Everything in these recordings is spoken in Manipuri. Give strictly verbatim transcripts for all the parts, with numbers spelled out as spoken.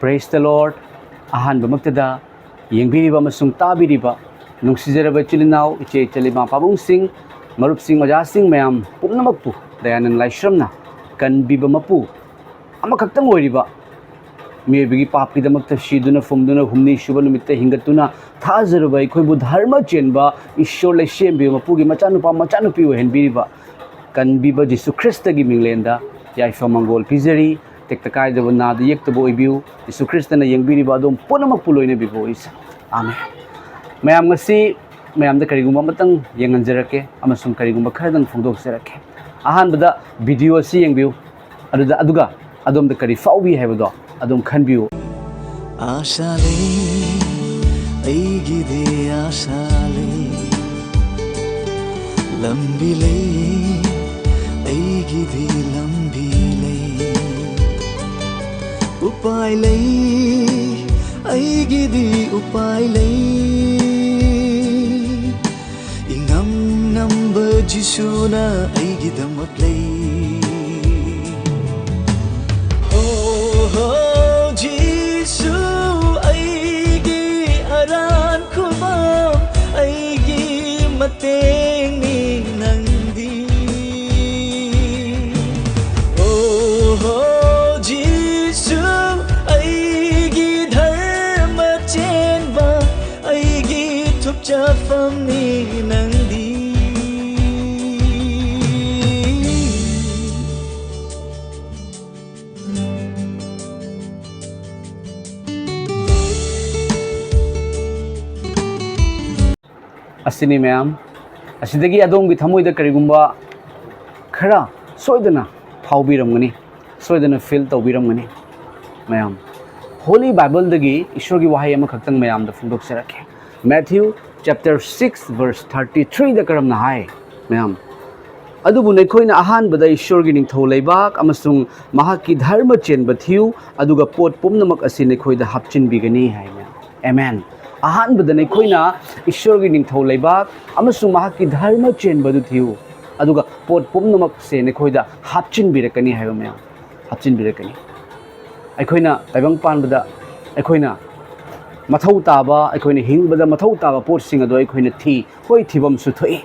Praise the Lord. ꯑꯍꯥꯟꯕꯃꯛꯇꯗ ꯌꯦꯡꯕꯤꯔꯤꯕ ꯑꯃꯁꯨꯡ ꯇꯥꯕꯤꯔꯤꯕ ꯅꯨꯡꯁꯤꯖꯔꯕ ꯏꯆꯤꯜ ꯏꯅꯥꯎ, ꯏꯆꯦ ꯏꯆꯜ, ꯏꯃꯥ ꯄꯥꯕꯨꯡꯁꯤꯡ, ꯃꯔꯨꯞꯁꯤꯡ, ꯑꯣꯖꯥꯁꯤꯡ ꯃꯌꯥꯝ ꯄꯨꯝꯅꯃꯛꯄꯨ ꯗꯌꯥꯅꯟ ꯂꯥꯏꯁ꯭ꯔꯝꯅ ꯀꯟꯕꯤꯕ ꯃꯄꯨ ꯑꯃꯈꯛꯇꯪ ꯑꯣꯏꯔꯤꯕ, ꯃꯤꯑꯣꯏꯕꯒꯤ ꯄꯥꯞꯀꯤꯗꯃꯛꯇ ꯁꯤꯗꯨꯅ ꯐꯨꯝꯗꯨꯅ ꯍꯨꯝꯅꯤ ꯁꯨꯕ ꯅꯨꯃꯤꯠꯇ ꯍꯤꯡꯒꯠꯇꯨꯅ ꯊꯥꯖꯔꯨꯕ ꯑꯩꯈꯣꯏꯕꯨ ꯙꯔꯃ ꯆꯦꯟꯕ ꯏꯁꯣꯔ ꯂꯩꯁꯦꯝꯕꯤꯕ ꯃꯄꯨꯒꯤ ꯃꯆꯥꯅꯨꯄꯥ ꯃꯆꯥꯅꯨꯄꯤ ꯑꯣꯏꯍꯟꯕꯤꯔꯤꯕ ꯀꯟꯕꯤꯕ ꯖꯤꯁꯨ ꯈ꯭ꯔꯤꯁꯇꯒꯤ ꯃꯤꯡꯂꯦꯟꯗ ꯌꯥꯏꯐ ꯃꯪꯒꯣꯜ ꯄꯤꯖꯔꯤ꯫ ꯇꯦꯛꯇ ꯀꯥꯏꯗꯕ, ꯅꯥꯗ ꯌꯦꯛꯇꯕ ꯑꯣꯏꯕꯤꯌꯨ꯫ ꯖꯤꯁꯨ ꯈ꯭ꯔꯤꯁꯇꯅ ꯌꯦꯡꯕꯤꯔꯤꯕ ꯑꯗꯣꯝ ꯄꯨꯝꯅꯃꯛꯄꯨ ꯂꯣꯏꯅꯕꯤꯕ ꯑꯣꯏꯁ-, ꯑꯥꯃꯦꯟ꯫ ꯃꯌꯥꯝ, ꯉꯁꯤ ꯃꯌꯥꯝꯗ ꯀꯔꯤꯒꯨꯝꯕ ꯑꯃꯇꯪ ꯌꯦꯡꯍꯟꯖꯔꯛꯀꯦ ꯑꯃꯁꯨꯡ ꯀꯔꯤꯒꯨꯝꯕ ꯈꯔꯗꯪ ꯐꯣꯡꯗꯣꯛꯆꯔꯛꯀꯦ꯫ ꯑꯍꯥꯟꯕꯗ video ꯑꯁꯤ ꯌꯦꯡꯕꯤꯌꯨ꯫ ꯑꯗꯨꯗ, ꯑꯗꯨꯒ ꯑꯗꯣꯝꯗ ꯀꯔꯤ ꯐꯥꯎꯕꯤ ꯍꯥꯏꯕꯗꯣ ꯑꯗꯨꯝ ꯈꯟꯕꯤꯌꯨ꯫ ꯑꯥꯁꯥ ꯂꯩ, ꯑꯩꯒꯤꯗꯤ ꯑꯥꯁꯥ ꯂꯩ꯫ ꯂꯝꯕꯤ ꯂꯩ, ꯑꯩꯒꯤꯗꯤ ꯂꯝꯕꯤ ꯂꯩ꯫ ꯎꯄꯥꯏ ꯂꯩ, ꯑꯩꯒꯤꯗꯤ ꯎꯄꯥꯏ ꯂꯩ꯫ ꯏꯉꯝ ꯉꯝꯕ ꯖꯤꯁꯨꯅ ꯑꯩꯒꯤꯗꯃꯛ ꯂꯩ꯫ ꯑꯣꯍꯣ, ꯖꯤꯁꯨ ꯑꯩꯒꯤ ꯑꯔꯥꯟ ꯈꯨꯕꯝ, ꯑꯩꯒꯤ ꯃꯇꯦꯡꯅꯤ ꯅꯪꯗꯤ꯫ ꯑꯣꯍꯣ, ꯖꯤꯁꯨ ꯑꯩꯒꯤ ꯙꯔꯃ ꯆꯦꯟꯕ, ꯑꯩꯒꯤ ꯊꯨꯞꯆꯐꯝꯅꯤ ꯅꯪꯗꯤ꯫ ꯑꯁꯤꯅꯤ ꯃꯌꯥꯝ꯫ ꯑꯁꯤꯗꯒꯤ ꯑꯗꯣꯝꯒꯤ ꯊꯃꯣꯏꯗ ꯀꯔꯤꯒꯨꯝꯕ ꯈꯔ ꯁꯣꯏꯗꯅ ꯐꯥꯎꯕꯤꯔꯝꯒꯅꯤ, ꯁꯣꯏꯗꯅ feel ꯇꯧꯕꯤꯔꯝꯒꯅꯤ꯫ ꯃꯌꯥꯝ, Holy Bible ꯗꯒꯤ ꯏꯁꯣꯔꯒꯤ ꯋꯥꯍꯩ ꯑꯃꯈꯛꯇꯪ ꯃꯌꯥꯝꯗ ꯐꯣꯡꯗꯣꯛꯆꯔꯛꯀꯦ꯫ Matthew chapter six verse thirty three ꯗ ꯀꯔꯝꯅ ꯍꯥꯏ? ꯃꯌꯥꯝ, "ꯑꯗꯨꯕꯨ ꯅꯈꯣꯏꯅ ꯑꯍꯥꯟꯕꯗ ꯏꯁꯣꯔꯒꯤ ꯅꯤꯡꯊꯧ ꯂꯩꯕꯥꯛ ꯑꯃꯁꯨꯡ ꯃꯍꯥꯛꯀꯤ ꯙꯔꯃ ꯆꯦꯟꯕ ꯊꯤꯌꯨ, ꯑꯗꯨꯒ ꯄꯣꯠ ꯄꯨꯝꯅꯃꯛ ꯑꯁꯤ ꯅꯈꯣꯏꯗ ꯍꯥꯞꯆꯤꯟꯕꯤꯒꯅꯤ" ꯍꯥꯏ, ꯃꯌꯥꯝ꯫ ꯑꯃꯦꯟ꯫ ꯑꯍꯥꯟꯕꯗ ꯅꯈꯣꯏꯅ ꯏꯁꯣꯔꯒꯤ ꯅꯤꯡꯊꯧ ꯂꯩꯕꯥꯛ ꯑꯃꯁꯨꯡ ꯃꯍꯥꯛꯀꯤ ꯙꯔꯃ ꯆꯦꯟꯕꯗꯨ ꯊꯤꯌꯨ, ꯑꯗꯨꯒ ꯄꯣꯠ ꯄꯨꯝꯅꯃꯛꯁꯦ ꯅꯈꯣꯏꯗ ꯍꯥꯞꯆꯤꯟꯕꯤꯔꯛꯀꯅꯤ ꯍꯥꯏꯕ, ꯃꯌꯥꯝ, ꯍꯥꯞꯆꯤꯟꯕꯤꯔꯛꯀꯅꯤ꯫ ꯑꯩꯈꯣꯏꯅ ꯇꯥꯏꯕꯪ ꯄꯥꯟꯕꯗ ꯑꯩꯈꯣꯏꯅ ꯃꯊꯧ ꯇꯥꯕ, ꯑꯩꯈꯣꯏꯅ ꯍꯤꯡꯕꯗ ꯃꯊꯧ ꯇꯥꯕ ꯄꯣꯠꯁꯤꯡ ꯑꯗꯣ ꯑꯩꯈꯣꯏꯅ ꯊꯤ꯫ ꯍꯣꯏ, ꯊꯤꯐꯝꯁꯨ ꯊꯣꯛꯏ꯫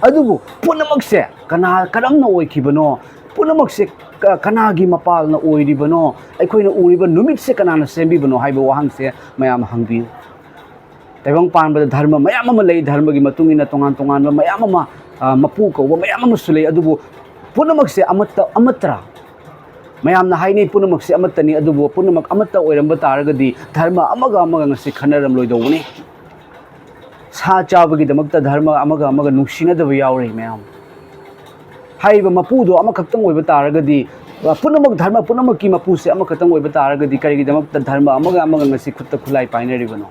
ꯑꯗꯨꯕꯨ ꯄꯨꯝꯅꯃꯛꯁꯦ ꯀꯅꯥ, ꯀꯔꯝꯅ ꯑꯣꯏꯈꯤꯕꯅꯣ? ꯄꯨꯝꯅꯃꯛꯁꯦ ꯀ-, ꯀꯅꯥꯒꯤ ꯃꯄꯥꯜꯅ ꯑꯣꯏꯔꯤꯕꯅꯣ? ꯑꯩꯈꯣꯏꯅ ꯎꯔꯤꯕ ꯅꯨꯃꯤꯠꯁꯦ ꯀꯅꯥꯅ ꯁꯦꯝꯕꯤꯕꯅꯣ ꯍꯥꯏꯕ ꯋꯥꯍꯪꯁꯦ ꯃꯌꯥꯝ ꯍꯪꯕꯤꯌꯨ꯫ ꯇꯥꯏꯕꯪ ꯄꯥꯟꯕꯗ ꯙꯔꯃ ꯃꯌꯥꯝ ꯑꯃ ꯂꯩ, ꯙꯔꯃꯒꯤ ꯃꯇꯨꯡ ꯏꯟꯅ ꯇꯣꯉꯥꯟ ꯇꯣꯉꯥꯟꯕ ꯃꯌꯥꯝ ꯑꯃ, ꯑ, ꯃꯄꯨ ꯀꯧꯕ ꯃꯌꯥꯝ ꯑꯃꯁꯨ ꯂꯩ꯫ ꯑꯗꯨꯕꯨ ꯄꯨꯝꯅꯃꯛꯁꯦ ꯑꯃꯠꯇ, ꯑꯃꯠꯇꯔꯥ? ꯃꯌꯥꯝꯅ ꯍꯥꯏꯅꯩ ꯄꯨꯝꯅꯃꯛꯁꯦ ꯑꯃꯠꯇꯅꯤ, ꯑꯗꯨꯕꯨ ꯄꯨꯝꯅꯃꯛ ꯑꯃꯠꯇ ꯑꯣꯏꯔꯝꯕ ꯇꯥꯔꯒꯗꯤ ꯙꯔꯃ ꯑꯃꯒ ꯑꯃꯒ ꯉꯁꯤ ꯈꯠꯅꯔꯝꯂꯣꯏꯗꯧꯕꯅꯤ꯫ ꯁꯥ ꯆꯥꯕꯒꯤꯗꯃꯛꯇ ꯙꯔꯃ ꯑꯃꯒ ꯑꯃꯒ ꯅꯨꯡꯁꯤꯅꯗꯕ ꯌꯥꯎꯔꯤ ꯃꯌꯥꯝ꯫ ꯍꯥꯏꯔꯤꯕ ꯃꯄꯨꯗꯣ ꯑꯃꯈꯛꯇꯪ ꯑꯣꯏꯕ ꯇꯥꯔꯒꯗꯤ, ꯄꯨꯝꯅꯃꯛ, ꯙꯔꯃ ꯄꯨꯝꯅꯃꯛꯀꯤ ꯃꯄꯨꯁꯦ ꯑꯃꯈꯛꯇꯪ ꯑꯣꯏꯕ ꯇꯥꯔꯒꯗꯤ, ꯀꯔꯤꯒꯤꯗꯃꯛꯇ ꯙꯔꯃ ꯑꯃꯒ ꯑꯃꯒ ꯉꯁꯤ ꯈꯨꯠꯇ ꯈꯨꯠꯂꯥꯏ ꯄꯥꯏꯅꯔꯤꯕꯅꯣ?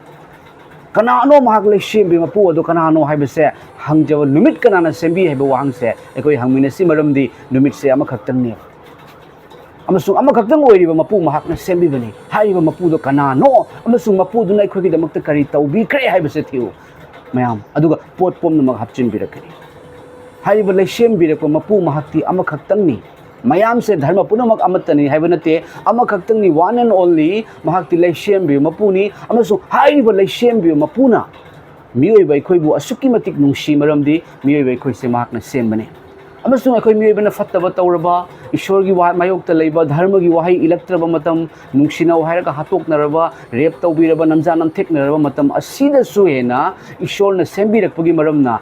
ꯀꯅꯥꯅꯣ ꯃꯍꯥꯛ ꯂꯩꯁꯦꯝꯕꯤ ꯃꯄꯨ ꯑꯗꯣ ꯀꯅꯥꯅꯣ ꯍꯥꯏꯕꯁꯦ ꯍꯪꯖꯕ ꯅꯨꯃꯤꯠ ꯀꯅꯥꯅ ꯁꯦꯝꯕꯤ ꯍꯥꯏꯕ ꯋꯥꯍꯪꯁꯦ ꯑꯩꯈꯣꯏ ꯍꯪꯃꯤꯟꯅꯁꯤ, ꯃꯔꯝꯗꯤ ꯅꯨꯃꯤꯠꯁꯦ ꯑꯃꯈꯛꯇꯪꯅꯦꯕ꯫ ꯑꯃꯁꯨꯡ ꯑꯃꯈꯛꯇꯪ ꯑꯣꯏꯔꯤꯕ ꯃꯄꯨ ꯃꯍꯥꯛꯅ ꯁꯦꯝꯕꯤꯕꯅꯤ꯫ ꯍꯥꯏꯔꯤꯕ ꯃꯄꯨꯗꯣ ꯀꯅꯥꯅꯣ ꯑꯃꯁꯨꯡ ꯃꯄꯨꯗꯨꯅ ꯑꯩꯈꯣꯏꯒꯤꯗꯃꯛꯇ ꯀꯔꯤ ꯇꯧꯕꯤꯈ꯭ꯔꯦ ꯍꯥꯏꯕꯁꯦ ꯊꯤꯌꯨ ꯃꯌꯥꯝ, ꯑꯗꯨꯒ ꯄꯣꯠ ꯄꯨꯝꯅꯃꯛ ꯍꯥꯞꯆꯤꯟꯕꯤꯔꯛꯀꯅꯤ꯫ ꯍꯥꯏꯔꯤꯕ ꯂꯩꯁꯦꯝꯕꯤꯔꯛꯄ ꯃꯄꯨ ꯃꯍꯥꯛꯇꯤ ꯑꯃꯈꯛꯇꯪꯅꯤ꯫ ꯃꯌꯥꯝꯁꯦ ꯙꯔꯃ ꯄꯨꯝꯅꯃꯛ ꯑꯃꯠꯇꯅꯤ ꯍꯥꯏꯕ ꯅꯠꯇꯦ, ꯑꯃꯈꯛꯇꯪꯅꯤ, one and only꯫ ꯃꯍꯥꯛꯇꯤ ꯂꯩꯁꯦꯝꯕꯤꯕ ꯃꯄꯨꯅꯤ, ꯑꯃꯁꯨꯡ ꯍꯥꯏꯔꯤꯕ ꯂꯩꯁꯦꯝꯕꯤꯕ ꯃꯄꯨꯅ ꯃꯤꯑꯣꯏꯕ ꯑꯩꯈꯣꯏꯕꯨ ꯑꯁꯨꯛꯀꯤ ꯃꯇꯤꯛ ꯅꯨꯡꯁꯤ, ꯃꯔꯝꯗꯤ ꯃꯤꯑꯣꯏꯕ ꯑꯩꯈꯣꯏꯁꯦ ꯃꯍꯥꯛꯅ ꯁꯦꯝꯕꯅꯤ꯫ ꯑꯃꯁꯨꯡ ꯑꯩꯈꯣꯏ ꯃꯤꯑꯣꯏꯕꯅ ꯐꯠꯇꯕ ꯇꯧꯔꯕ, ꯏꯁꯣꯔꯒꯤ ꯋꯥ-, ꯃꯥꯌꯣꯛꯇ ꯂꯩꯕ, ꯙꯔꯃꯒꯤ ꯋꯥꯍꯩ ꯏꯜꯂꯛꯇ꯭ꯔꯕ ꯃꯇꯝ, ꯅꯨꯡꯁꯤꯅꯧ ꯍꯥꯏꯔꯒ ꯍꯥꯠꯇꯣꯛꯅꯔꯕ, ꯔꯦꯞ ꯇꯧꯕꯤꯔꯕ, ꯅꯝꯖꯥ ꯅꯝꯊꯦꯛꯅꯔꯕ ꯃꯇꯝ ꯑꯁꯤꯗꯁꯨ ꯍꯦꯟꯅ ꯏꯁꯣꯔꯅ ꯁꯦꯝꯕꯤꯔꯛꯄꯒꯤ ꯃꯔꯝꯅ,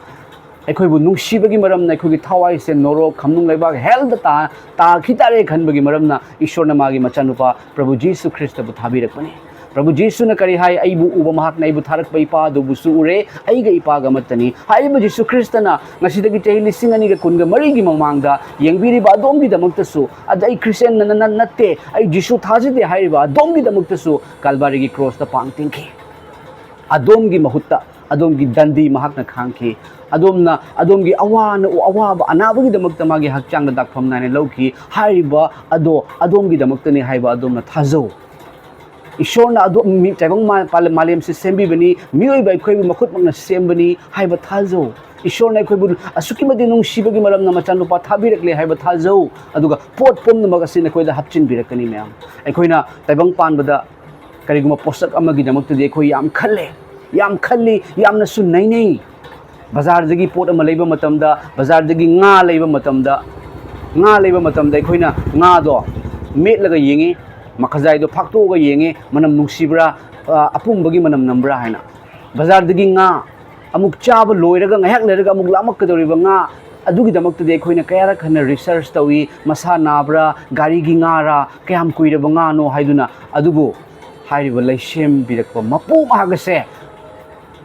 ꯑꯩꯈꯣꯏꯕꯨ ꯅꯨꯡꯁꯤꯕꯒꯤ ꯃꯔꯝꯅ ꯑꯩꯈꯣꯏꯒꯤ ꯊꯋꯥꯏꯁꯦ ꯅꯣꯔꯣꯛ, ꯈꯝꯅꯨꯡ ꯂꯩꯕꯥꯛ, ꯍꯦꯜꯗ ꯇꯥ-, ꯇꯥꯈꯤ ꯇꯥꯔꯦ ꯈꯟꯕꯒꯤ ꯃꯔꯝꯅ ꯏꯁꯣꯔꯅ ꯃꯥꯒꯤ ꯃꯆꯥꯅꯨꯄꯥ ꯄ꯭ꯔꯚꯨ ꯖꯤꯁꯨ ꯈ꯭ꯔꯤꯁꯇꯕꯨ ꯊꯥꯕꯤꯔꯛꯄꯅꯤ꯫ ꯄ꯭ꯔꯚꯨ ꯖꯤꯁꯨꯅ ꯀꯔꯤ ꯍꯥꯏ? "ꯑꯩꯕꯨ ꯎꯕ ꯃꯍꯥꯛꯅ ꯑꯩꯕꯨ ꯊꯥꯔꯛꯄ ꯏꯄꯥ ꯑꯗꯨꯕꯨꯁꯨ ꯎꯔꯦ, ꯑꯩꯒ ꯏꯄꯥꯒ ꯑꯃꯠꯇꯅꯤ"꯫ ꯍꯥꯏꯔꯤꯕ ꯖꯤꯁꯨ ꯈ꯭ꯔꯤꯁꯇꯅ ꯉꯁꯤꯗꯒꯤ ꯆꯍꯤ ꯂꯤꯁꯤꯡ ꯑꯅꯤꯒ ꯀꯨꯟꯒ ꯃꯔꯤꯒꯤ ꯃꯃꯥꯡꯗ ꯌꯦꯡꯕꯤꯔꯤꯕ ꯑꯗꯣꯝꯒꯤꯗꯃꯛꯇꯁꯨ, ꯑꯗ ꯑꯩ ꯈ꯭ꯔꯤꯁꯇꯤꯌꯥꯟ ꯅ-, ꯅ-, ꯅ-, ꯅꯠꯇꯦ, ꯑꯩ ꯖꯤꯁꯨ ꯊꯥꯖꯗꯦ ꯍꯥꯏꯔꯤꯕ ꯑꯗꯣꯝꯒꯤꯗꯃꯛꯇꯁꯨ ꯀꯜꯚꯥꯔꯤꯒꯤ ꯀ꯭ꯔꯣꯁꯇ ꯄꯥꯡ ꯇꯤꯡꯈꯤ꯫ ꯑꯗꯣꯝꯒꯤ ꯃꯍꯨꯠꯇ, ꯑꯗꯣꯝꯒꯤ ꯗꯟꯗꯤ ꯃꯍꯥꯛꯅ ꯈꯥꯡꯈꯤ꯫ ꯑꯗꯣꯝꯅ, ꯑꯗꯣꯝꯒꯤ ꯑꯋꯥꯅ-, ꯑꯋꯥꯕ ꯑꯅꯥꯕꯒꯤꯗꯃꯛꯇ ꯃꯥꯒꯤ ꯍꯛꯆꯥꯡꯗ ꯗꯥꯛꯐꯝ ꯅꯥꯏꯅ ꯂꯧꯈꯤ꯫ ꯍꯥꯏꯔꯤꯕ ꯑꯗꯣ ꯑꯗꯣꯝꯒꯤꯗꯃꯛꯇꯅꯤ ꯍꯥꯏꯕ ꯑꯗꯣꯝꯅ ꯊꯥꯖꯧ꯫ ꯏꯁꯣꯔꯅ ꯑꯗꯣ ꯃꯤ-, ꯇꯥꯏꯕꯪ ꯃꯥ-, ꯄꯥꯂ-, ꯃꯥꯂꯦꯝꯁꯤ ꯁꯦꯝꯕꯤꯕꯅꯤ, ꯃꯤꯑꯣꯏꯕ ꯑꯩꯈꯣꯏꯕꯨ ꯃꯈꯨꯠꯃꯛꯅ ꯁꯦꯝꯕꯅꯤ ꯍꯥꯏꯕ ꯊꯥꯖꯧ꯫ ꯏꯁꯣꯔꯅ ꯑꯩꯈꯣꯏꯕꯨ ꯑꯁꯨꯛꯀꯤ ꯃꯇꯤꯛ ꯅꯨꯡꯁꯤꯕꯒꯤ ꯃꯔꯝꯅ ꯃꯆꯥꯅꯨꯄꯥ ꯊꯥꯕꯤꯔꯛꯂꯦ ꯍꯥꯏꯕ ꯊꯥꯖꯧ, ꯑꯗꯨꯒ ꯄꯣꯠ ꯄꯨꯝꯅꯃꯛ ꯑꯁꯤ ꯅꯈꯣꯏꯗ ꯍꯥꯞꯆꯤꯟꯕꯤꯔꯛꯀꯅꯤ꯫ ꯃꯌꯥꯝ, ꯑꯩꯈꯣꯏꯅ ꯇꯥꯏꯕꯪ ꯄꯥꯟꯕꯗ ꯀꯔꯤꯒꯨꯝꯕ ꯄꯣꯠꯁꯛ ꯑꯃꯒꯤꯗꯃꯛꯇꯗꯤ ꯑꯩꯈꯣꯏ ꯌꯥꯝ ꯈꯜꯂꯦ, ꯌꯥꯝ ꯈꯜꯂꯤ, ꯌꯥꯝꯅꯁꯨ ꯅꯩꯅꯩ꯫ ꯕꯖꯥꯔꯗꯒꯤ ꯄꯣꯠ ꯑꯃ ꯂꯩꯕ ꯃꯇꯝꯗ, ꯕꯖꯥꯔꯗꯒꯤ ꯉꯥ ꯂꯩꯕ ꯃꯇꯝꯗ, ꯉꯥ ꯂꯩꯕ ꯃꯇꯝꯗ ꯑꯩꯈꯣꯏꯅ ꯉꯥꯗꯣ ꯃꯦꯠꯂꯒ ꯌꯦꯡꯉꯤ, ꯃꯈꯖꯥꯏꯗꯣ ꯐꯥꯛꯇꯣꯛꯑꯒ ꯌꯦꯡꯉꯤ, ꯃꯅꯝ ꯅꯨꯡꯁꯤꯕ꯭ꯔꯥ, ꯑ, ꯑꯄꯨꯝꯕꯒꯤ ꯃꯅꯝ ꯅꯝꯕ꯭ꯔꯥ ꯍꯥꯏꯅ꯫ ꯕꯖꯥꯔꯗꯒꯤ ꯉꯥ ꯑꯃꯨꯛ ꯆꯥꯕ ꯂꯣꯏꯔꯒ ꯉꯥꯏꯍꯥꯛ ꯂꯩꯔꯒ ꯑꯃꯨꯛ ꯂꯥꯝꯃꯛꯀꯗꯧꯔꯤꯕ ꯉꯥ ꯑꯗꯨꯒꯤꯗꯃꯛꯇꯗꯤ ꯑꯩꯈꯣꯏꯅ ꯀꯌꯥꯔꯛ ꯍꯟꯅ research ꯇꯧꯏ, ꯃꯁꯥ ꯅꯥꯕ꯭ꯔꯥ, ꯒꯥꯔꯤꯒꯤ ꯉꯥꯔꯥ, ꯀꯌꯥꯝ ꯀꯨꯏꯔꯕ ꯉꯥꯅꯣ ꯍꯥꯏꯗꯨꯅ꯫ ꯑꯗꯨꯕꯨ ꯍꯥꯏꯔꯤꯕ ꯂꯩꯁꯦꯝꯕꯤꯔꯛꯄ ꯃꯄꯨ ꯃꯍꯥꯛ ꯑꯁꯦ,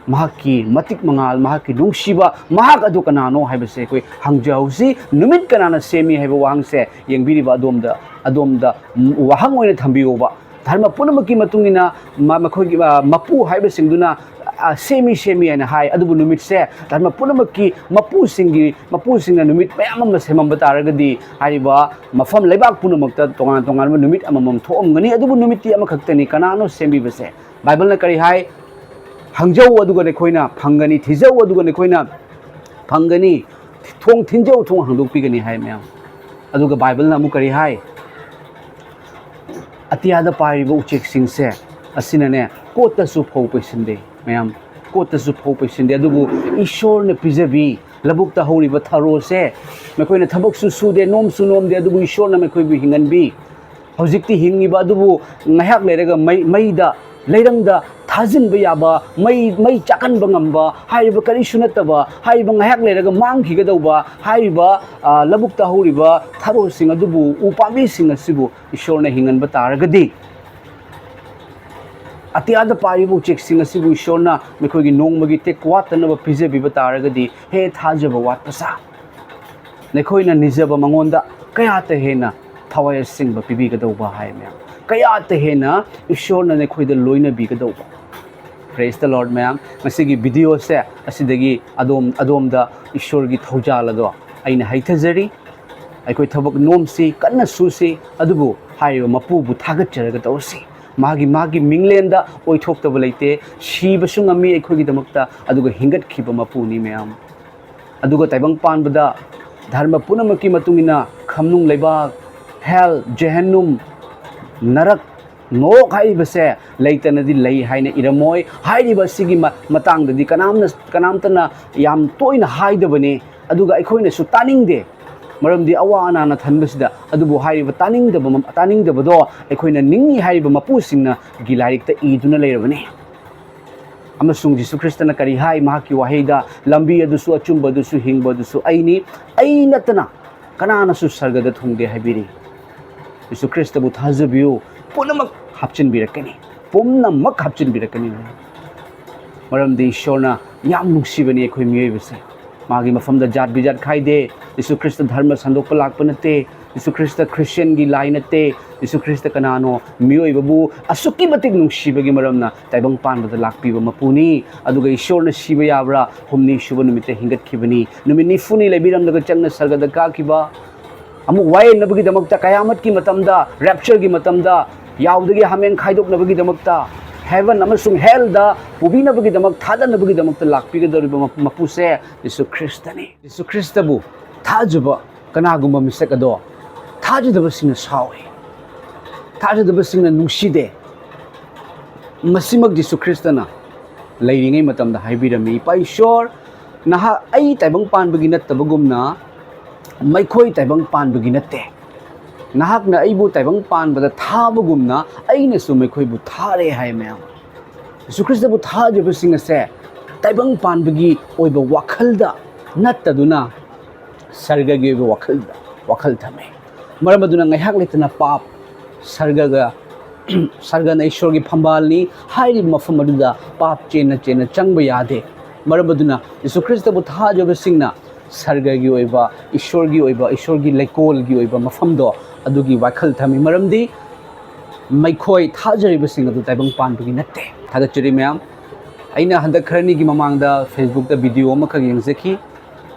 ꯃꯍꯥꯛꯀꯤ ꯃꯇꯤꯛ ꯃꯉꯥꯜ, ꯃꯍꯥꯛꯀꯤ ꯅꯨꯡꯁꯤꯕ, ꯃꯍꯥꯛ ꯑꯗꯨ ꯀꯅꯥꯅꯣ ꯍꯥꯏꯕꯁꯦ ꯑꯩꯈꯣꯏ ꯍꯪꯖꯍꯧꯁꯤ꯫ ꯅꯨꯃꯤꯠ ꯀꯅꯥꯅ ꯁꯦꯝꯃꯤ ꯍꯥꯏꯕ ꯋꯥꯍꯪꯁꯦ ꯌꯦꯡꯕꯤꯔꯤꯕ ꯑꯗꯣꯝꯗ, ꯑꯗꯣꯝꯗ ꯋꯥꯍꯪ ꯑꯣꯏꯅ ꯊꯝꯕꯤꯌꯣꯕ꯫ ꯙꯔꯃ ꯄꯨꯝꯅꯃꯛꯀꯤ ꯃꯇꯨꯡ ꯏꯟꯅ ꯃ-, ꯃꯈꯣꯏꯒꯤ, ꯑ, ꯃꯄꯨ ꯍꯥꯏꯕꯁꯤꯡꯗꯨꯅ, ꯑ, ꯁꯦꯝꯃꯤ, ꯁꯦꯝꯃꯤ ꯍꯥꯏꯅ ꯍꯥꯏ, ꯑꯗꯨꯕꯨ ꯅꯨꯃꯤꯠꯁꯦ ꯙꯔꯃ ꯄꯨꯝꯅꯃꯛꯀꯤ ꯃꯄꯨꯁꯤꯡꯒꯤ, ꯃꯄꯨꯁꯤꯡꯅ ꯅꯨꯃꯤꯠ ꯃꯌꯥꯝ ꯑꯃ ꯁꯦꯝꯃꯝꯕ ꯇꯥꯔꯒꯗꯤ, ꯍꯥꯏꯔꯤꯕ ꯃꯐꯝ ꯂꯩꯕꯥꯛ ꯄꯨꯝꯅꯃꯛꯇ ꯇꯣꯉꯥꯟ ꯇꯣꯉꯥꯟꯕ ꯅꯨꯃꯤꯠ ꯑꯃꯃꯝ ꯊꯣꯛꯑꯝꯒꯅꯤ, ꯑꯗꯨꯕꯨ ꯅꯨꯃꯤꯠꯇꯤ ꯑꯃꯈꯛꯇꯅꯤ꯫ ꯀꯅꯥꯅꯣ ꯁꯦꯝꯕꯤꯕꯁꯦ? ꯕꯥꯏꯕꯜꯅ ꯀꯔꯤ ꯍꯥꯏ? "ꯍꯪꯖꯧ, ꯑꯗꯨꯒ ꯅꯈꯣꯏꯅ ꯐꯪꯒꯅꯤ, ꯊꯤꯖꯧ, ꯑꯗꯨꯒ ꯅꯈꯣꯏꯅ ꯐꯪꯒꯅꯤ, ꯊꯣꯡ ꯊꯤꯟꯖꯧ, ꯊꯣꯡ ꯍꯥꯡꯗꯣꯛꯄꯤꯒꯅꯤ" ꯍꯥꯏ꯫ ꯃꯌꯥꯝ, ꯑꯗꯨꯒ ꯕꯥꯏꯕꯜꯅ ꯑꯃꯨꯛ ꯀꯔꯤ ꯍꯥꯏ? "ꯑꯇꯤꯌꯥꯗ ꯄꯥꯏꯔꯤꯕ ꯎꯆꯦꯛꯁꯤꯡꯁꯦ ꯑꯁꯤꯅꯅꯦ, ꯀꯣꯠꯇꯁꯨ ꯐꯧ ꯄꯩꯁꯤꯟꯗꯦ", ꯃꯌꯥꯝ, "ꯀꯣꯠꯇꯁꯨ ꯐꯧ ꯄꯩꯁꯤꯟꯗꯦ, ꯑꯗꯨꯕꯨ ꯏꯁꯣꯔꯅ ꯄꯤꯖꯕꯤ꯫ ꯂꯧꯕꯨꯛꯇ ꯍꯧꯔꯤꯕ ꯊꯔꯣꯁꯦ ꯃꯈꯣꯏꯅ ꯊꯕꯛꯁꯨ ꯁꯨꯗꯦ, ꯅꯣꯝꯁꯨ ꯅꯣꯝꯗꯦ, ꯑꯗꯨꯕꯨ ꯏꯁꯣꯔꯅ ꯃꯈꯣꯏꯕꯨ ꯍꯤꯡꯍꯟꯕꯤ꯫ ꯍꯧꯖꯤꯛꯇꯤ ꯍꯤꯡꯉꯤꯕ ꯑꯗꯨꯕꯨ ꯉꯥꯏꯍꯥꯛ ꯂꯩꯔꯒ ꯃꯩ, ꯃꯩꯗ, ꯂꯩꯔꯪꯗ ꯊꯥꯖꯤꯟꯕ ꯌꯥꯕ, ꯃꯩ, ꯃꯩ ꯆꯥꯛꯍꯟꯕ ꯉꯝꯕ ꯍꯥꯏꯔꯤꯕ ꯀꯔꯤꯁꯨ ꯅꯠꯇꯕ, ꯍꯥꯏꯔꯤꯕ ꯉꯥꯏꯍꯥꯛ ꯂꯩꯔꯒ ꯃꯥꯡꯈꯤꯒꯗꯧꯕ ꯍꯥꯏꯔꯤꯕ, ꯑ, ꯂꯧꯕꯨꯛꯇ ꯍꯧꯔꯤꯕ ꯊꯔꯣꯁꯤꯡ ꯑꯗꯨꯕꯨ, ꯎ ꯄꯥꯝꯕꯤꯁꯤꯡ ꯑꯁꯤꯕꯨ ꯏꯁꯣꯔꯅ ꯍꯤꯡꯍꯟꯕ ꯇꯥꯔꯒꯗꯤ, ꯑꯇꯤꯌꯥꯗ ꯄꯥꯏꯔꯤꯕ ꯎꯆꯦꯛꯁꯤꯡ ꯑꯁꯤꯕꯨ ꯏꯁꯣꯔꯅ ꯃꯈꯣꯏꯒꯤ ꯅꯣꯡꯃꯒꯤ ꯇꯦꯛ ꯋꯥꯠꯇꯅꯕ ꯄꯤꯖꯕꯤꯕ ꯇꯥꯔꯒꯗꯤ, ꯍꯦ ꯊꯥꯖꯕ ꯋꯥꯠꯄ ꯁꯥ, ꯅꯈꯣꯏꯅ ꯅꯤꯖꯕ ꯃꯉꯣꯟꯗ ꯀꯌꯥꯇ ꯍꯦꯟꯅ ꯊꯋꯥꯏ ꯑꯁꯦꯡꯕ ꯄꯤꯕꯤꯒꯗꯧꯕ ꯍꯥꯏ꯫ ꯃꯌꯥꯝ, ꯀꯌꯥꯇ ꯍꯦꯟꯅ ꯏꯁꯣꯔꯅ ꯅꯈꯣꯏꯗ ꯂꯣꯏꯅꯕꯤꯒꯗꯧꯕ꯫ Praise the Lord, ꯃꯌꯥꯝ꯫ ꯉꯁꯤꯒꯤ videoꯁꯦ ꯑꯁꯤꯗꯒꯤ ꯑꯗꯣꯝ, ꯑꯗꯣꯝꯗ ꯏꯁꯣꯔꯒꯤ ꯊꯧꯖꯥꯜ ꯑꯗꯣ ꯑꯩꯅ ꯍꯩꯊꯖꯔꯤ꯫ ꯑꯩꯈꯣꯏ ꯊꯕꯛ ꯅꯣꯝꯁꯤ, ꯀꯟꯅ ꯁꯨꯁꯤ, ꯑꯗꯨꯕꯨ ꯍꯥꯏꯔꯤꯕ ꯃꯄꯨꯕꯨ ꯊꯥꯒꯠꯆꯔꯒ ꯇꯧꯁꯤ꯫ ꯃꯥꯒꯤ, ꯃꯥꯒꯤ ꯃꯤꯡꯂꯦꯟꯗ ꯑꯣꯏꯊꯣꯛꯇꯕ ꯂꯩꯇꯦ꯫ ꯁꯤꯕꯁꯨ ꯉꯝꯃꯤ ꯑꯩꯈꯣꯏꯒꯤꯗꯃꯛꯇ, ꯑꯗꯨꯒ ꯍꯤꯡꯒꯠꯈꯤꯕ ꯃꯄꯨꯅꯤ꯫ ꯃꯌꯥꯝ, ꯑꯗꯨꯒ ꯇꯥꯏꯕꯪ ꯄꯥꯟꯕꯗ ꯙꯔꯃ ꯄꯨꯝꯅꯃꯛꯀꯤ ꯃꯇꯨꯡ ꯏꯟꯅ ꯈꯝꯅꯨꯡ ꯂꯩꯕꯥꯛ, ꯍꯦꯜ, ꯖꯦꯍꯦꯟꯅꯨꯝ, ꯅꯔꯛ, ꯅꯣꯔꯣꯛ ꯍꯥꯏꯔꯤꯕꯁꯦ ꯂꯩꯇꯅꯗꯤ ꯂꯩ ꯍꯥꯏꯅ ꯏꯔꯝꯃꯣꯏ꯫ ꯍꯥꯏꯔꯤꯕ ꯑꯁꯤꯒꯤ ꯃ-, ꯃꯇꯥꯡꯗꯗꯤ ꯀꯅꯥꯝꯅ, ꯀꯅꯥꯝꯇꯅ ꯌꯥꯝ ꯇꯣꯏꯅ ꯍꯥꯏꯗꯕꯅꯤ, ꯑꯗꯨꯒ ꯑꯩꯈꯣꯏꯅꯁꯨ ꯇꯥꯅꯤꯡꯗꯦ꯫ ꯃꯔꯝꯗꯤ ꯑꯋꯥ ꯑꯅꯥꯅ ꯊꯟꯕꯁꯤꯗ꯫ ꯑꯗꯨꯕꯨ ꯍꯥꯏꯔꯤꯕ ꯇꯥꯅꯤꯡꯗꯕ ꯃ-, ꯇꯥꯅꯤꯡꯗꯕꯗꯣ ꯑꯩꯈꯣꯏꯅ ꯅꯤꯡꯏ ꯍꯥꯏꯔꯤꯕ ꯃꯄꯨꯁꯤꯡꯅ ꯒꯤ ꯂꯥꯏꯔꯤꯛꯇ ꯏꯗꯨꯅ ꯂꯩꯔꯕꯅꯤ꯫ ꯑꯃꯁꯨꯡ ꯖꯤꯁꯨ ꯈ꯭ꯔꯤꯁꯇꯅ ꯀꯔꯤ ꯍꯥꯏ? ꯃꯍꯥꯛꯀꯤ ꯋꯥꯍꯩꯗ, "ꯂꯝꯕꯤ ꯑꯗꯨꯁꯨ, ꯑꯆꯨꯝꯕ ꯑꯗꯨꯁꯨ, ꯍꯤꯡꯕ ꯑꯗꯨꯁꯨ ꯑꯩꯅꯤ, ꯑꯩ ꯅꯠꯇꯅ ꯀꯅꯥꯅꯁꯨ ꯁꯔꯒꯗ ꯊꯨꯡꯗꯦ" ꯍꯥꯏꯕꯤꯔꯤ꯫ ꯖꯤꯁꯨ ꯈ꯭ꯔꯤꯁꯇꯕꯨ ꯊꯥꯖꯕꯤꯌꯨ, ꯄꯨꯝꯅꯃꯛ ꯍꯥꯞꯆꯤꯟꯕꯤꯔꯛꯀꯅꯤ, ꯄꯨꯝꯅꯃꯛ ꯍꯥꯞꯆꯤꯟꯕꯤꯔꯛꯀꯅꯤ꯫ ꯃꯔꯝꯗꯤ ꯏꯁꯣꯔꯅ ꯌꯥꯝ ꯅꯨꯡꯁꯤꯕꯅꯤ ꯑꯩꯈꯣꯏ ꯃꯤꯑꯣꯏꯕꯁꯦ꯫ ꯃꯥꯒꯤ ꯃꯐꯝꯗ ꯖꯥꯠ ꯕꯤꯖꯥꯠ ꯈꯥꯏꯗꯦ꯫ ꯖꯤꯁꯨ ꯈ꯭ꯔꯤꯁꯇ ꯙꯔꯃ ꯁꯟꯗꯣꯛꯄ ꯂꯥꯛꯄ ꯅꯠꯇꯦ꯫ ꯖꯤꯁꯨ ꯈ꯭ꯔꯤꯁꯇ ꯈ꯭ꯔꯤꯁꯇꯤꯌꯟꯒꯤ ꯂꯥꯏ ꯅꯠꯇꯦ꯫ ꯖꯤꯁꯨ ꯈ꯭ꯔꯤꯁꯇ ꯀꯅꯥꯅꯣ? ꯃꯤꯑꯣꯏꯕꯕꯨ ꯑꯁꯨꯛꯀꯤ ꯃꯇꯤꯛ ꯅꯨꯡꯁꯤꯕꯒꯤ ꯃꯔꯝꯅ ꯇꯥꯏꯕꯪ ꯄꯥꯟꯕꯗ ꯂꯥꯛꯄꯤꯕ ꯃꯄꯨꯅꯤ꯫ ꯑꯗꯨꯒ ꯏꯁꯣꯔꯅ ꯁꯤꯕ ꯌꯥꯕ꯭ꯔꯥ? ꯍꯨꯝꯅꯤ ꯁꯨꯕ ꯅꯨꯃꯤꯠꯇ ꯍꯤꯡꯒꯠꯈꯤꯕꯅꯤ꯫ ꯅꯨꯃꯤꯠ ꯅꯤꯐꯨꯅꯤ ꯂꯩꯕꯤꯔꯝꯂꯒ ꯆꯪꯅ ꯁꯔꯒꯗ ꯀꯥꯈꯤꯕ, ꯑꯃꯨꯛ ꯋꯥꯌꯦꯜꯅꯕꯒꯤꯗꯃꯛꯇ, ꯀꯌꯥꯃꯠꯀꯤ ꯃꯇꯝꯗ, ꯔꯦꯞꯆꯔꯒꯤ ꯃꯇꯝꯗ, ꯌꯥꯎꯗꯒꯤ ꯍꯥꯃꯦꯡ ꯈꯥꯏꯗꯣꯛꯅꯕꯒꯤꯗꯃꯛꯇ, ꯍꯦꯚꯟ ꯑꯃꯁꯨꯡ ꯍꯦꯜꯗ ꯄꯨꯕꯤꯅꯕꯒꯤꯗꯃꯛ, ꯊꯥꯗꯅꯕꯒꯤꯗꯃꯛꯇ ꯂꯥꯛꯄꯤꯒꯗꯧꯔꯤꯕ ꯃ-, ꯃꯄꯨꯁꯦ ꯖꯤꯁꯨ ꯈ꯭ꯔꯤꯁꯇꯅꯤ꯫ ꯖꯤꯁꯨ ꯈ꯭ꯔꯤꯁꯇꯕꯨ ꯊꯥꯖꯕ ꯀꯅꯥꯒꯨꯝꯕ ꯃꯤꯁꯛ ꯑꯗꯣ ꯊꯥꯖꯗꯕꯁꯤꯡꯅ ꯁꯥꯎꯏ, ꯊꯥꯖꯗꯕꯁꯤꯡꯅ ꯅꯨꯡꯁꯤꯗꯦ꯫ ꯃꯁꯤꯃꯛ ꯖꯤꯁꯨ ꯈ꯭ꯔꯤꯁꯇꯅ ꯂꯩꯔꯤꯉꯩ ꯃꯇꯝꯗ ꯍꯥꯏꯕꯤꯔꯝꯃꯤ, "ꯏꯄꯥ ꯏꯁꯣꯔ, ꯅꯍꯥꯛ ꯑꯩ ꯇꯥꯏꯕꯪ ꯄꯥꯟꯕꯒꯤ ꯅꯠꯇꯕꯒꯨꯝꯅ ꯃꯈꯣꯏ ꯇꯥꯏꯕꯪ ꯄꯥꯟꯕꯒꯤ ꯅꯠꯇꯦ꯫ ꯅꯍꯥꯛꯅ ꯑꯩꯕꯨ ꯇꯥꯏꯕꯪ ꯄꯥꯟꯕꯗ ꯊꯥꯕꯒꯨꯝꯅ ꯑꯩꯅꯁꯨ ꯃꯈꯣꯏꯕꯨ ꯊꯥꯔꯦ" ꯍꯥꯏ ꯃꯌꯥꯝ꯫ ꯖꯤꯁꯨ ꯈ꯭ꯔꯤꯁꯇꯕꯨ ꯊꯥꯖꯕꯁꯤꯡ ꯑꯁꯦ ꯇꯥꯏꯕꯪ ꯄꯥꯟꯕꯒꯤ ꯑꯣꯏꯕ ꯋꯥꯈꯜꯗ ꯅꯠꯇꯗꯨꯅ ꯁꯔꯒꯒꯤ ꯑꯣꯏꯕ ꯋꯥꯈꯜꯗ ꯋꯥꯈꯜ ꯊꯝꯃꯤ꯫ ꯃꯔꯝ ꯑꯗꯨꯅ ꯉꯥꯏꯍꯥꯛ ꯂꯩꯇꯅ ꯄꯥꯞ, ꯁꯔꯒꯒ, ꯁꯔꯒꯅ ꯏꯁꯣꯔꯒꯤ ꯐꯝꯕꯥꯜꯅꯤ ꯍꯥꯏꯔꯤꯕ ꯃꯐꯝ ꯑꯗꯨꯗ ꯄꯥꯞ ꯆꯦꯟꯅ ꯆꯦꯟꯅ ꯆꯪꯕ ꯌꯥꯗꯦ꯫ ꯃꯔꯝ ꯑꯗꯨꯅ ꯖꯤꯁꯨ ꯈ꯭ꯔꯤꯁꯇꯕꯨ ꯊꯥꯖꯕꯁꯤꯡꯅ ꯁꯔꯒꯒꯤ ꯑꯣꯏꯕ, ꯏꯁꯣꯔꯒꯤ ꯑꯣꯏꯕ, ꯏꯁꯣꯔꯒꯤ ꯂꯩꯀꯣꯜꯒꯤ ꯑꯣꯏꯕ ꯃꯐꯝꯗꯣ ꯑꯗꯨꯒꯤ ꯋꯥꯈꯜ ꯊꯝꯃꯤ꯫ ꯃꯔꯝꯗꯤ ꯃꯈꯣꯏ ꯊꯥꯖꯔꯤꯕꯁꯤꯡ ꯑꯗꯨ ꯇꯥꯏꯕꯪ ꯄꯥꯟꯕꯒꯤ ꯅꯠꯇꯦ꯫ ꯊꯥꯒꯠꯆꯔꯤ ꯃꯌꯥꯝ꯫ ꯑꯩꯅ ꯍꯟꯗꯛ ꯈꯔꯅꯤꯒꯤ ꯃꯃꯥꯡꯗ Facebookꯇ video ꯑꯃꯈꯛ ꯌꯦꯡꯖꯈꯤ꯫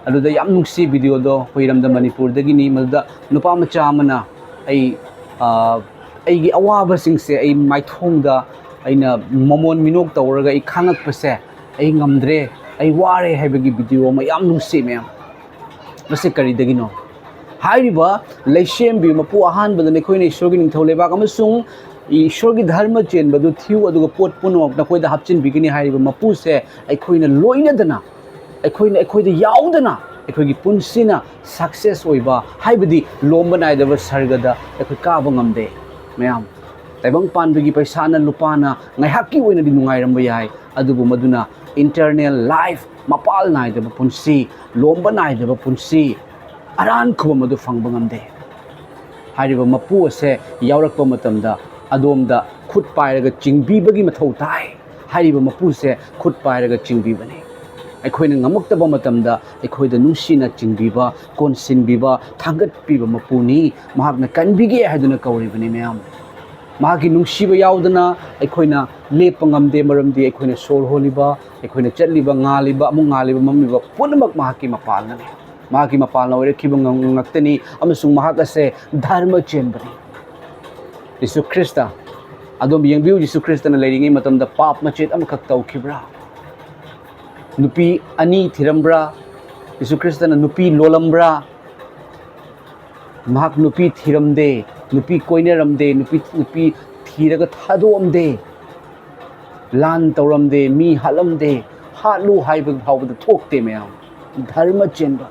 ꯑꯗꯨꯗ ꯌꯥꯝ ꯅꯨꯡꯁꯤ videoꯗꯣ, ꯑꯩꯈꯣꯏ ꯏꯔꯝꯗꯝ ꯃꯅꯤꯄꯨꯔꯗꯒꯤꯅꯤ꯫ ꯃꯗꯨꯗ ꯅꯨꯄꯥ ꯃꯆꯥ ꯑꯃꯅ ꯑꯩ, ꯑ, ꯑꯩꯒꯤ ꯑꯋꯥꯕꯁꯤꯡꯁꯦ ꯑꯩ ꯃꯥꯏꯊꯣꯡꯗ ꯑꯩꯅ ꯃꯃꯣꯟ ꯃꯤꯅꯣꯛ ꯇꯧꯔꯒ ꯑꯩ ꯈꯥꯡꯉꯛꯄꯁꯦ ꯑꯩ ꯉꯝꯗ꯭ꯔꯦ, ꯑꯩ ꯋꯥꯔꯦ ꯍꯥꯏꯕꯒꯤ ꯚꯤꯗꯤꯑꯣ ꯑꯃ ꯌꯥꯝ ꯅꯨꯡꯁꯤ, ꯃꯌꯥꯝ꯫ ꯃꯁꯤ ꯀꯔꯤꯗꯒꯤꯅꯣ? ꯍꯥꯏꯔꯤꯕ ꯂꯩꯁꯦꯝꯕꯤ ꯃꯄꯨ ꯑꯍꯥꯟꯕꯗ ꯅꯈꯣꯏꯅ ꯏꯁꯣꯔꯒꯤ ꯅꯤꯡꯊꯧ ꯂꯩꯕꯥꯛ ꯑꯃꯁꯨꯡ ꯏꯁꯣꯔꯒꯤ ꯙꯔꯃ ꯆꯦꯟꯕꯗꯨ ꯊꯤꯌꯨ, ꯑꯗꯨꯒ ꯄꯣꯠ ꯄꯨꯝꯅꯃꯛ ꯅꯈꯣꯏꯗ ꯍꯥꯞꯆꯤꯟꯕꯤꯒꯅꯤ ꯍꯥꯏꯔꯤꯕ ꯃꯄꯨꯁꯦ ꯑꯩꯈꯣꯏꯅ ꯂꯣꯏꯅꯗꯅ, ꯑꯩꯈꯣꯏꯅ, ꯑꯩꯈꯣꯏꯗ ꯌꯥꯎꯗꯅ ꯑꯩꯈꯣꯏꯒꯤ ꯄꯨꯟꯁꯤꯅ ꯁꯛꯁꯦꯁ ꯑꯣꯏꯕ, ꯍꯥꯏꯕꯗꯤ ꯂꯣꯝꯕ ꯅꯥꯏꯗꯕ ꯁꯔꯒꯗ ꯑꯩꯈꯣꯏ ꯀꯥꯕ ꯉꯝꯗꯦ꯫ ꯃꯌꯥꯝ, ꯇꯥꯏꯕꯪ ꯄꯥꯟꯕꯒꯤ ꯄꯩꯁꯥꯅ, ꯂꯨꯄꯥꯅ ꯉꯥꯏꯍꯥꯛꯀꯤ ꯑꯣꯏꯅꯗꯤ ꯅꯨꯡꯉꯥꯏꯔꯝꯕ ꯌꯥꯏ, ꯑꯗꯨꯕꯨ ꯃꯗꯨꯅ ꯏꯟꯇꯔꯅꯦꯜ ꯂꯥꯏꯐ, ꯃꯄꯥꯜ ꯅꯥꯏꯗꯕ ꯄꯨꯟꯁꯤ, ꯂꯣꯝꯕ ꯅꯥꯏꯗꯕ ꯄꯨꯟꯁꯤ, ꯑꯔꯥꯟ ꯈꯨꯕꯝ ꯑꯗꯨ ꯐꯪꯕ ꯉꯝꯗꯦ꯫ ꯍꯥꯏꯔꯤꯕ ꯃꯄꯨ ꯑꯁꯦ ꯌꯥꯎꯔꯛꯄ ꯃꯇꯝꯗ ꯑꯗꯣꯝꯗ ꯈꯨꯠ ꯄꯥꯏꯔꯒ ꯆꯤꯡꯕꯤꯕꯒꯤ ꯃꯊꯧ ꯇꯥꯏ꯫ ꯍꯥꯏꯔꯤꯕ ꯃꯄꯨꯁꯦ ꯈꯨꯠ ꯄꯥꯏꯔꯒ ꯆꯤꯡꯕꯤꯕꯅꯤ꯫ ꯑꯩꯈꯣꯏꯅ ꯉꯝꯃꯛꯇꯕ ꯃꯇꯝꯗ ꯑꯩꯈꯣꯏꯗ ꯅꯨꯡꯁꯤꯅ ꯆꯤꯡꯕꯤꯕ, ꯀꯣꯟꯁꯤꯟꯕꯤꯕ, ꯊꯥꯡꯒꯠꯄꯤꯕ ꯃꯄꯨꯅꯤ꯫ ꯃꯍꯥꯛꯅ ꯀꯟꯕꯤꯒꯦ ꯍꯥꯏꯗꯨꯅ ꯀꯧꯔꯤꯕꯅꯤ, ꯃꯌꯥꯝ꯫ ꯃꯍꯥꯛꯀꯤ ꯅꯨꯡꯁꯤꯕ ꯌꯥꯎꯗꯅ ꯑꯩꯈꯣꯏꯅ ꯂꯦꯞꯄ ꯉꯝꯗꯦ, ꯃꯔꯝꯗꯤ ꯑꯩꯈꯣꯏꯅ ꯁꯣꯔ ꯍꯣꯜꯂꯤꯕ, ꯑꯩꯈꯣꯏꯅ ꯆꯠꯂꯤꯕ, ꯉꯥꯜꯂꯤꯕ, ꯑꯃꯨꯛ ꯉꯥꯜꯂꯤꯕ, ꯃꯝꯂꯤꯕ ꯄꯨꯝꯅꯃꯛ ꯃꯍꯥꯛꯀꯤ ꯃꯄꯥꯜꯅꯅꯤ꯫ ꯃꯍꯥꯛꯀꯤ ꯃꯄꯥꯜꯅ ꯑꯣꯏꯔꯛꯈꯤꯕ ꯉ-, ꯉꯥꯛꯇꯅꯤ, ꯑꯃꯁꯨꯡ ꯃꯍꯥꯛ ꯑꯁꯦ ꯙꯔꯃ ꯆꯦꯟꯕꯅꯤ꯫ ꯌꯤꯁꯨ ꯈ꯭ꯔꯤꯁꯇ, ꯑꯗꯣꯝ ꯌꯦꯡꯕꯤꯌꯨ, ꯌꯤꯁꯨ ꯈ꯭ꯔꯤꯁꯇꯅ ꯂꯩꯔꯤꯉꯩ ꯃꯇꯝꯗ ꯄꯥꯞ ꯃꯆꯦꯠ ꯑꯃꯈꯛ ꯇꯧꯈꯤꯕ꯭ꯔꯥ? ꯅꯨꯄꯤ ꯑꯅꯤ ꯊꯤꯔꯝꯕ꯭ꯔꯥ? ꯌꯤꯁꯨ ꯈ꯭ꯔꯤꯁꯇꯅ ꯅꯨꯄꯤ ꯂꯣꯜꯂꯝꯕ꯭ꯔꯥ? ꯃꯍꯥꯛ ꯅꯨꯄꯤ ꯊꯤꯔꯝꯗꯦ, ꯅꯨꯄꯤ ꯀꯣꯏꯅꯔꯝꯗꯦ, ꯅꯨꯄꯤ, ꯅꯨꯄꯤ ꯊꯤꯔꯒ ꯊꯥꯗꯣꯛꯑꯝꯗꯦ, ꯂꯥꯟ ꯇꯧꯔꯝꯗꯦ, ꯃꯤ ꯍꯥꯠꯂꯝꯗꯦ꯫ ꯍꯥꯠꯂꯨ ꯍꯥꯏꯕ ꯐꯥꯎꯕꯗ ꯊꯣꯛꯇꯦ, ꯃꯌꯥꯝ꯫ ꯙꯔꯃ ꯆꯦꯟꯕ꯫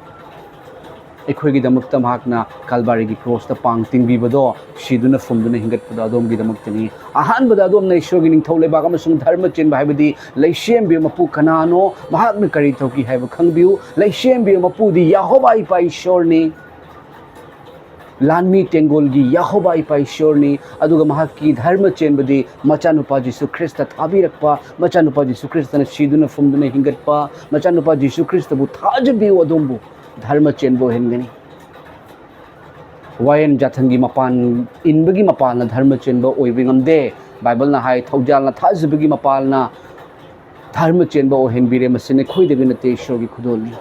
ꯑꯩꯈꯣꯏꯒꯤꯗꯃꯛꯇ ꯃꯍꯥꯛꯅ ꯀꯜꯕꯥꯔꯤꯒꯤ ꯀ꯭ꯔꯣꯁꯇ ꯄꯥꯡ ꯇꯤꯡꯕꯤꯕꯗꯣ, ꯁꯤꯗꯨꯅ ꯐꯨꯝꯗꯨꯅ ꯍꯤꯡꯒꯠꯄꯗꯣ ꯑꯗꯣꯝꯒꯤꯗꯃꯛꯇꯅꯤ꯫ ꯑꯍꯥꯟꯕꯗ ꯑꯗꯣꯝꯅ ꯏꯁꯣꯔꯒꯤ ꯅꯤꯡꯊꯧ ꯂꯩꯕꯥꯛ ꯑꯃꯁꯨꯡ ꯙꯔꯃ ꯆꯦꯟꯕ, ꯍꯥꯏꯕꯗꯤ ꯂꯩꯁꯦꯝꯕꯤꯕ ꯃꯄꯨ ꯀꯅꯥꯅꯣ, ꯃꯍꯥꯛꯅ ꯀꯔꯤ ꯇꯧꯈꯤ ꯍꯥꯏꯕ ꯈꯪꯕꯤꯌꯨ꯫ ꯂꯩꯁꯦꯝꯕꯤꯕ ꯃꯄꯨꯗꯤ ꯌꯦꯍꯣꯋꯥ ꯏꯄꯥ ꯏꯁꯣꯔꯅꯤ꯫ ꯂꯥꯟꯃꯤ ꯇꯦꯡꯒꯣꯜꯒꯤ ꯌꯦꯍꯣꯋꯥ ꯏꯄꯥ ꯏꯁꯣꯔꯅꯤ꯫ ꯑꯗꯨꯒ ꯃꯍꯥꯛꯀꯤ ꯙꯔꯃ ꯆꯦꯟꯕꯗꯤ ꯃꯆꯥꯅꯨꯄꯥ ꯖꯤꯁꯨ ꯈ꯭ꯔꯤꯁꯇ ꯊꯥꯕꯤꯔꯛꯄ, ꯃꯆꯥꯅꯨꯄꯥ ꯖꯤꯁꯨ ꯈ꯭ꯔꯤꯁꯇꯅ ꯁꯤꯗꯨꯅ ꯐꯨꯝꯗꯨꯅ ꯍꯤꯡꯒꯠꯄ, ꯃꯆꯥꯅꯨꯄꯥ ꯖꯤꯁꯨ ꯈ꯭ꯔꯤꯁꯇꯕꯨ ꯊꯥꯖꯕꯤꯌꯨ, ꯑꯗꯣꯝꯕꯨ ꯙꯔꯃ ꯆꯦꯟꯕ ꯑꯣꯏꯍꯟꯒꯅꯤ꯫ ꯋꯥꯌꯦꯟ ꯖꯥꯊꯪꯒꯤ ꯃꯄꯥꯟ ꯏꯟꯕꯒꯤ ꯃꯄꯥꯜꯅ ꯙꯔꯃ ꯆꯦꯟꯕ ꯑꯣꯏꯕ ꯉꯝꯗꯦ꯫ ꯕꯥꯏꯕꯜꯅ ꯍꯥꯏ, ꯊꯧꯖꯥꯜꯅ ꯊꯥꯖꯕꯒꯤ ꯃꯄꯥꯜꯅ ꯙꯔꯃ ꯆꯦꯟꯕ ꯑꯣꯏꯍꯟꯕꯤꯔꯦ꯫ ꯃꯁꯤ ꯅꯈꯣꯏꯗꯒꯤ ꯅꯠꯇꯦ, ꯏꯁꯣꯔꯒꯤ ꯈꯨꯗꯣꯜꯅꯤ꯫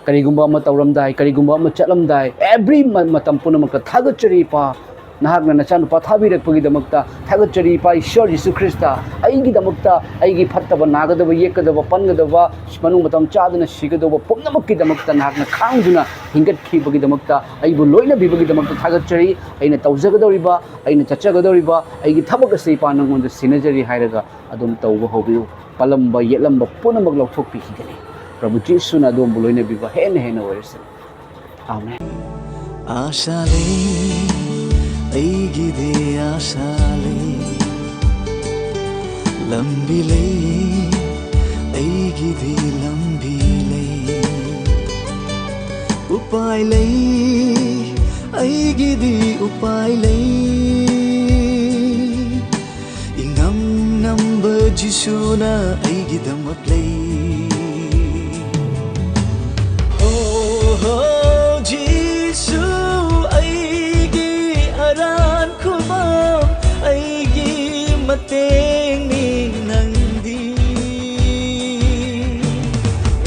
ꯀꯔꯤꯒꯨꯝꯕ ꯑꯃ ꯇꯧꯔꯝꯗꯥꯏ, ꯀꯔꯤꯒꯨꯝꯕ ꯑꯃ ꯆꯠꯂꯝꯗꯥꯏ, every ꯃ-, ꯃꯇꯝ ꯄꯨꯝꯅꯃꯛꯇ ꯊꯥꯒꯠꯆꯔꯤ, ꯏꯄꯥ꯫ ꯅꯍꯥꯛꯅ ꯅꯆꯥꯅꯨꯄꯥ ꯊꯥꯕꯤꯔꯛꯄꯒꯤꯗꯃꯛꯇ ꯊꯥꯒꯠꯆꯔꯤ꯫ ꯏꯄꯥ ꯏꯁꯣꯔ ꯖꯤꯁꯨ ꯈ꯭ꯔꯤꯁꯇ, ꯑꯩꯒꯤꯗꯃꯛꯇ, ꯑꯩꯒꯤ ꯐꯠꯇꯕ, ꯅꯥꯒꯗꯕ, ꯌꯦꯛꯀꯗꯕ, ꯄꯟꯒꯗꯕ, ꯃꯅꯨꯡ ꯃꯇꯝ ꯆꯥꯗꯅ ꯁꯤꯒꯗꯧꯕ ꯄꯨꯝꯅꯃꯛꯀꯤꯗꯃꯛꯇ ꯅꯍꯥꯛꯅ ꯈꯥꯡꯗꯨꯅ ꯍꯤꯡꯒꯠꯈꯤꯕꯒꯤꯗꯃꯛꯇ, ꯑꯩꯕꯨ ꯂꯣꯏꯅꯕꯤꯕꯒꯤꯗꯃꯛꯇ ꯊꯥꯒꯠꯆꯔꯤ꯫ ꯑꯩꯅ ꯇꯧꯖꯒꯗꯧꯔꯤꯕ, ꯑꯩꯅ ꯆꯠꯆꯒꯗꯧꯔꯤꯕ, ꯑꯩꯒꯤ ꯊꯕꯛ ꯑꯁꯤ ꯏꯄꯥ ꯅꯪꯉꯣꯟꯗ ꯁꯤꯟꯅꯖꯔꯤ ꯍꯥꯏꯔꯒ ꯑꯗꯨꯝ ꯇꯧꯕ ꯍꯧꯕꯤꯌꯨ꯫ ꯄꯜꯂꯝꯕ, ꯌꯦꯠꯂꯝꯕ ꯄꯨꯝꯅꯃꯛ ꯂꯧꯊꯣꯛꯄꯤꯈꯤꯒꯅꯤ꯫ ꯄ꯭ꯔꯚꯨ ꯖꯤꯁꯨꯅ ꯑꯗꯣꯝꯕꯨ ꯂꯣꯏꯅꯕꯤꯕ ꯍꯦꯟꯅ ꯍꯦꯟꯅ ꯑꯣꯏꯔꯁꯅꯨ꯫ ꯑꯃꯦꯟ꯫ ꯑꯥꯁꯥ ꯂꯩ ꯑꯩꯒꯤꯗꯤ, ꯑꯥꯁꯥ ꯂꯩ꯫ ꯂꯝꯕꯤ ꯂꯩ ꯑꯩꯒꯤꯗꯤ, ꯂꯝꯕꯤ ꯂꯩ꯫ ꯎꯄꯥꯏ ꯂꯩ ꯑꯩꯒꯤꯗꯤ, ꯎꯄꯥꯏ ꯂꯩ꯫ ꯏꯅꯝ ꯅꯝꯕ ꯖꯤꯁꯨꯅ ꯑꯩꯒꯤꯗꯃꯛ ꯂꯩ꯫ ꯍꯣ, ꯍꯣ, ꯖꯤꯁꯨ ꯑꯩꯒꯤ ꯑꯔꯥꯟ ꯈꯨꯕꯝ, ꯑꯩꯒꯤ ꯃꯇꯦꯡꯅꯤ ꯅꯪꯗꯤ꯫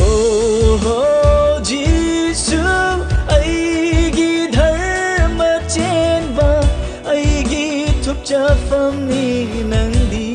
ꯍꯣ, ꯍꯣ, ꯖꯤꯁꯨ ꯑꯩꯒꯤ ꯙꯔꯃ ꯆꯦꯟꯕ, ꯑꯩꯒꯤ ꯊꯨꯞꯆꯐꯝꯅꯤ ꯅꯪꯗꯤ꯫